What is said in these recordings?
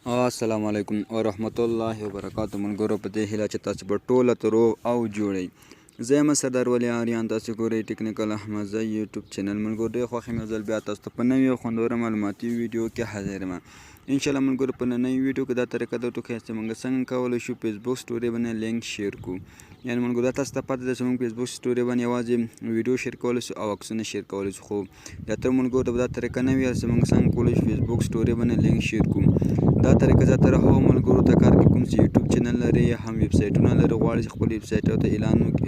السلام علیکم ورحمت الله وبرکاتو. ملګرو، په دې هیله چې تاسو به ټوله روغ او جوړ یئ. زه یم سردار ولي آریان، تاسو ګورئ ټیکنیکل احمدزی یوټیوب چینل. ملګرو، ډېر خوښ یم یو ځل بیا تاسو ته په نوې او خوندوره معلوماتي ویډیو کې حاضر یم. انشاءالله ملګرو، په ننۍ ویډیو کې دا طریقه درته ښیم چې موږ څنګه کولی شو فیسبوک سټوري باندې لینک share کړو. یعنې ملګرو، دا تاسو ته پته ده چې موږ فیسبوک سټوري باندې یوازې ویډیو share کولی شو او عکسونه share کولی شو، خو زیاتره ملګرو ته به دا طریقه نه وي چې موږ څنګه کولی شو فیسبوک سټوري باندې لینک share کړو. دا طریقه زیاتره هغو ملګرو ته کار کوي کوم چې یوټیوب چینل لري یا هم ویب سایټونه لري، غواړي چې خپل ویب سایټ ته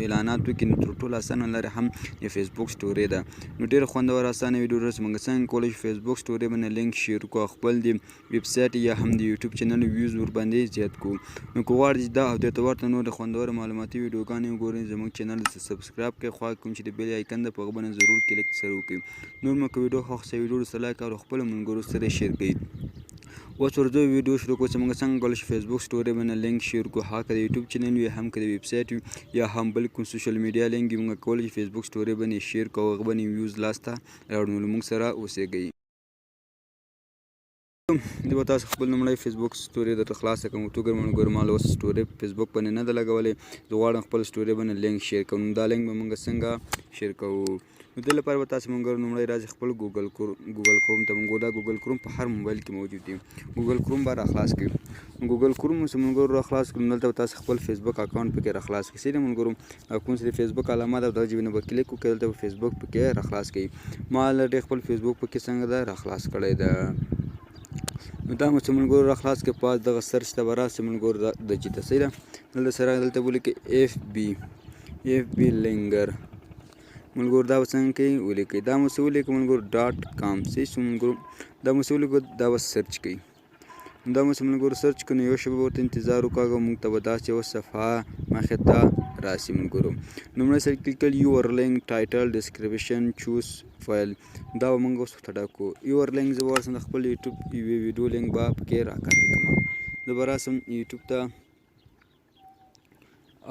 اعلانات وکړي. نو تر ټولو اسانه لاره هم د فیسبوک سټوري ده. نو ډېره خوندوره اسانه ویډیو ده چې موږ څنګه کولی شو فیسبوک سټوري باندې لینک share کړو او خپل د ویب سایټ یا هم د یوټیوب چینل views ورباندې زیات کړو. نو که غواړئ چې دا او دې ته ورته نورې خوندورې معلوماتي ویډیوګانې وګورئ، زموږ چینل subscribe کړئ، خوا کوم چې د bell icon ده په هغه باندې ضرور کلیک سره وکړئ. نور مو که ویډیو خوښ شي، ویډیو سره like او خپلو ملګرو سره share کړئ. اوس ورځو ویډیو شروع کوو چې موږ څنګه کولی شو فیسبوک سټوري باندې لینک share کړو. هغه که د یوټیوب چینل وي، هم که د ویب سایټ وي یا هم بل کوم social media link وي، موږ کولی شو فیسبوک سټوري باندې share کړو او هغه باندې views لاسته راوړو. نو موږ سره اوسېږئ. زه به تاسو خپل لومړی فیسبوک سټوري درته خلاصه کړم. ورته وګورئ ملګرو، ما له اوسه سټوري فیسبوک باندې نه ده لګولې. زه غواړم خپل سټوري باندې لینک share کړم. نو دا لینک به موږ څنګه share کوو؟ نو دې لپاره به تاسو ملګرو لومړی راځئ خپل ګوګل کروم ته. موږ دا ګوګل کروم په هر موبایل کې موجود دی. ګوګل کروم به راخلاص کړئ. ګوګل کروم مو چې ملګرو راخلاص کړو، دلته به تاسو خپل فیسبوک اکاونټ پکې راخلاص کړئ. صحیح دی ملګرو، کوم چې د فیسبوک علامه ده، دا باندې به کلیک وکړئ، دلته به فیسبوک پکې راخلاص کړئ. ما already خپل فیسبوک پکې څنګه ده راخلاص کړی ده. نو دا مو چې ملګرو راخلاص کړئ، پاس دغه search ته به راسئ ملګرو، د چې ته صحیح ده، دلته سره دلته ولیکئ FB linker. ملګرو، دا به څنګه کوي ولیکئ. دا مو څه ولیکئ ملګرو؟ .com. صحیح شو ملګرو؟ دا مو څه ولیکو، دا به search کوي. دا مو څه ملګرو search کړو، نو یو شېبه به ورته انتظار وکاږو، موږ ته به داسې یوه صفحه مخې ته راسي. ملګرو، لومړی سر کې لیکل your link، title، description، choose file. دا به موږ اوس ورته ډک کړو. your link، زه به ورسم د خپل یوټیوب یوې ویډیو لینک به پکې راکاپي کړم. زه به راسم یوټیوب ته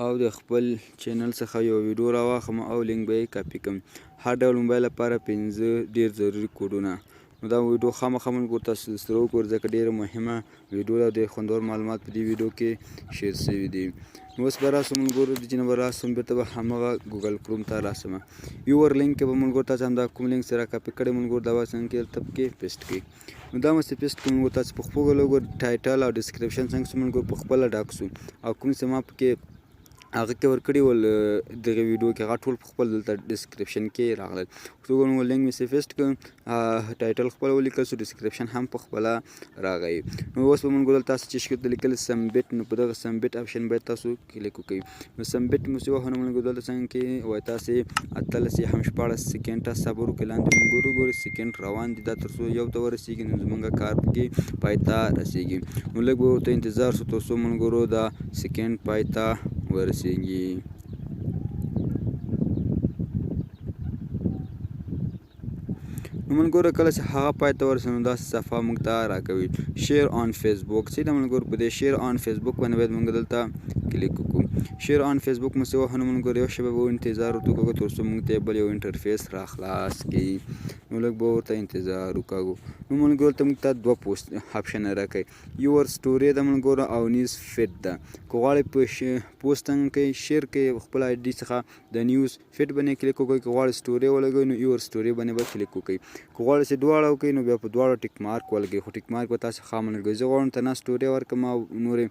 او د خپل چینل څخه یو ویډیو راواخلم او لینک به یې کاپي کړم. هر ډول موبایل لپاره پنځه ډېر ضروري کوډونه. نو دا ویډیو خامخا ملګرو تاسو سره وګورئ، ځکه ډېره مهمه ویډیو ده، ډېر خوندور معلومات په دې ویډیو کې share شوي دي. نو اوس به راسو ملګرو، د جنه به راسم، بیرته به هماغه ګوګل کروم ته راسم. your link کې به ملګرو تاسو همدا کوم لینک سره کاپي کړی ملګرو، دا به څنګه دلته پکې paste کړئ. نو دا مو چې paste کړو ملګرو، تاسو په خپله وګورئ، title او description څنګه شو ملګرو، په خپله ډک شو او کوم چې ما پکې هغه کې ورکړي ول دغه ویډیو کې، هغه ټول په خپل دلته description کې راغلل. څو ګورم لینک مې paste کړ، title خپل ولیکل سو، description هم په خپله راغی. نو اوس به مونږ دلته تاسو چې شکل لیکل submit، نو په دغه submit option باید تاسو کلیک وکړئ. نو submit مو څه وهنه مونږ دلته څنګه کې وای تاسو 18 یا هم 16 سیکنډه صبر وکړئ. لاندې مونږ وګورئ، سیکنډ روان دي، دا تر څو یو ته ورسیږي نو زمونږ کار پکې پای ته رسیږي. نو لږ به ورته انتظار شو تر څو ملګرو دا سیکنډ پای ته ورسیږي. نو ملګرو، کله چې هغه پای ته ورسېد، نو داسې صفحه موږ ته راکوي، share on Facebook. صحیح ده ملګرو، په دې share on Facebook باندې باید موږ دلته کلیک وکړو. share on Facebook مو څه وهو، نو ملګرو یو شېبه به انتظار ورته وکړو تر څو موږ ته بل یو interface را خلاص کړي. نو لږ به ورته انتظار وکړو. نو ملګرو، دلته موږ ته دوه post option راکوي، your story ده ملګرو او news feed ده. که غواړئ په پوسټ څنګه کوئ share کوئ خپل ID څخه، د news feed باندې کلیک وکړئ. که غواړئ سټوري ولګوئ، نو your story باندې به کلیک وکړئ. که غواړئ چې دواړه وکړئ، نو بیا په دواړو tick mark ولګئ، خو tick mark به تاسو خامخا لګوئ. زه غواړم تنها سټوري ورکړم او نورې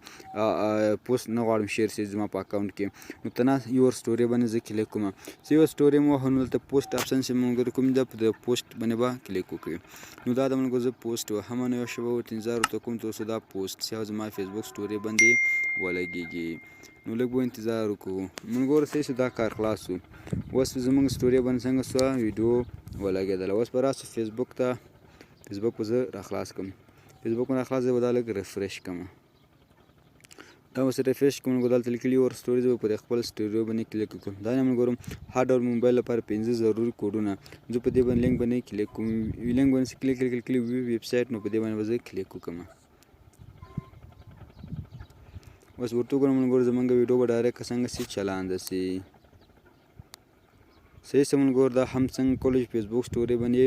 پوسټ نه غواړم share شي زما په اکاونټ کې، نو تنها your story باندې زه کلیک کوم. چې your story مو وهو، نو دلته post option چې ملګرو کوم ده، په پوسټ باندې به کلیک وکړئ. نو دا د ملګرو زه پوسټ وهم، نو یو شېبه ورته انتظار ورته کوم تر څو دا پوسټ چې زما فیسبوک سټوري باندې ولګېږي. نو لږ به انتظار وکړو ملګرو. صحیح شو، دا کار خلاص شو. اوس زمونږ سټوري باندې څنګه شوه، ویډیو ولګېدله. اوس به راسو فیسبوک ته، فیسبوک به زه راخلاص کړم. فیسبوک مې راخلاص دی، به دا لږ refresh کړم. دا اوس refresh کوم، نو دلته لیکلي your story، زه به پر خپل سټوري باندې کلیک وکړم. دا نه ملګرو، هر ډول موبایل لپاره پنځه ضروري کوډونه. زه په دې باندې لینک باندې کلیک کوم. لینک باندې کلیک کلیک کلیک ویب سایټ، نو په دې باندې به زه کلیک وکړم. اوس ورته وګورم ملګرو، زمونږ ویډیو به direct څنګه سي چلانده سي. صحیح سمون ګور دا هم څنګه کولی شو فیسبوک سټوري باندې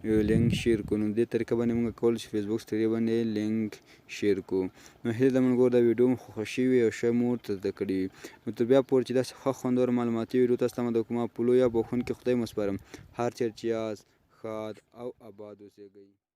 یو لینک شیر کو. نو دې طریقه باندې موږ کولی شو فیسبوک سټوري باندې لینک شیر کو. نو هیله ده ملګرو دا ویډیو مو خوښه شوې او ښه مو ورته زده کړي وي. نو تر بیا پورې چې داسې ښه خوندور معلوماتي ویډیو تاسو ته مده کوم، په لویه بښونکي خدای مو سپارم. هر چېرې چې یاست ښاد او اباد اوسېږئ.